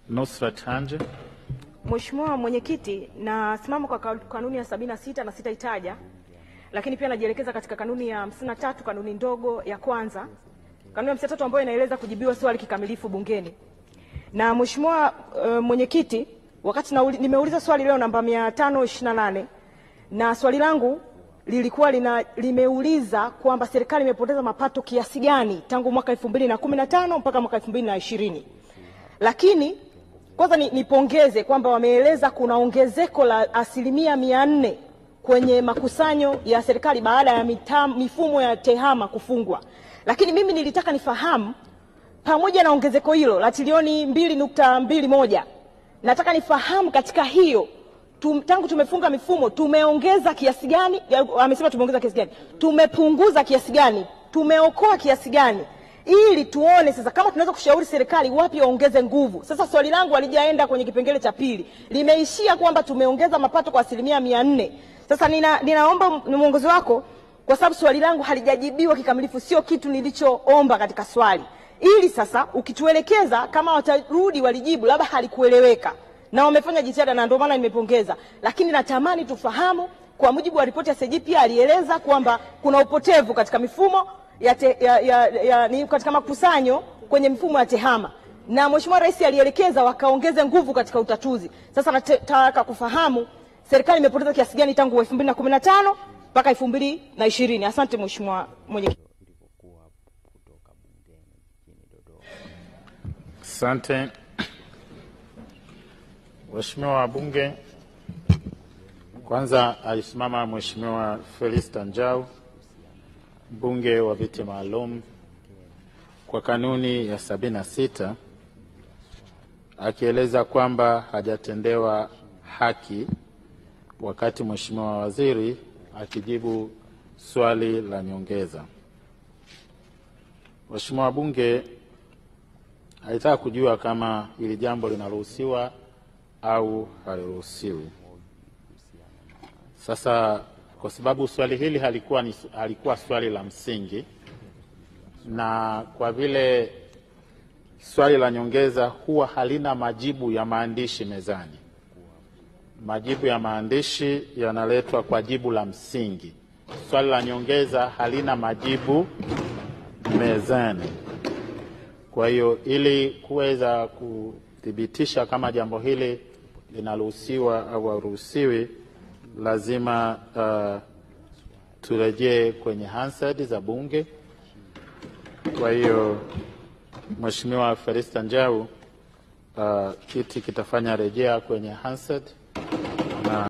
Nusrat Hanje. Mheshimiwa Mwenyekiti, nasimama kwa kanuni ya 76 na sitaitaja, lakini pia najielekeza katika kanuni ya 53 kanuni ndogo ya kwanza, kanuni ya 53 ambayo inaeleza kujibiwa swali kikamilifu bungeni. Na Mheshimiwa Mwenyekiti, wakati nimeuliza swali leo namba 528 na swali langu lilikuwa limeuliza kwamba serikali imepoteza mapato kiasi gani tangu mwaka 2015 mpaka mwaka 2020. Lakini kwanza nipongeze kwamba wameeleza kuna ongezeko la 400% kwenye makusanyo ya serikali baada ya mifumo ya tehama kufungwa. Lakini mimi nilitaka nifahamu, pamoja na ongezeko hilo la trilioni 2.21, nataka nifahamu katika hiyo tangu tumefunga mifumo tumeongeza kiasi gani? Amesema tumeongeza kiasi gani? Tumepunguza kiasi gani? Tumeokoa kiasi gani? Ili tuone sasa kama tunaweza kushauri serikali wapi waongeze nguvu. Sasa swali langu halijaenda kwenye kipengele cha pili, limeishia kwamba tumeongeza mapato kwa 400%. Sasa ninaomba mwongozo wako, kwa sababu swali langu halijajibiwa kikamilifu, sio kitu nilichoomba katika swali. Ili sasa ukituelekeza kama watarudi walijibu labda halikueleweka na wamefanya jitihada na ndio maana nimepongeza, lakini natamani tufahamu kwa mujibu wa ripoti ya CAG pia alieleza kwamba kuna upotevu katika mifumo ya katika makusanyo kwenye mifumo ya tehama, na Mheshimiwa Rais alielekeza wakaongeze nguvu katika utatuzi. Sasa nataka kufahamu serikali imepoteza kiasi gani tangu 2015 mpaka 2020. Asante Mheshimiwa Mwenyekiti. Asante. Mheshimiwa wabunge, kwanza alisimama Mheshimiwa Felista Njau, mbunge wa viti maalum, kwa kanuni ya 76 akieleza kwamba hajatendewa haki wakati Mheshimiwa Waziri akijibu swali la nyongeza. Mheshimiwa wabunge, alitaka kujua kama hili jambo linaruhusiwa au haliruhusiwi. Sasa kwa sababu swali hili halikuwa swali la msingi, na kwa vile swali la nyongeza huwa halina majibu ya maandishi mezani, majibu ya maandishi yanaletwa kwa jibu la msingi. Swali la nyongeza halina majibu mezani. Kwa hiyo ili kuweza kuthibitisha kama jambo hili linaruhusiwa au haruhusiwi, lazima turejee kwenye Hansard za Bunge. Kwa hiyo Mheshimiwa Felista Njau, kiti kitafanya rejea kwenye Hansard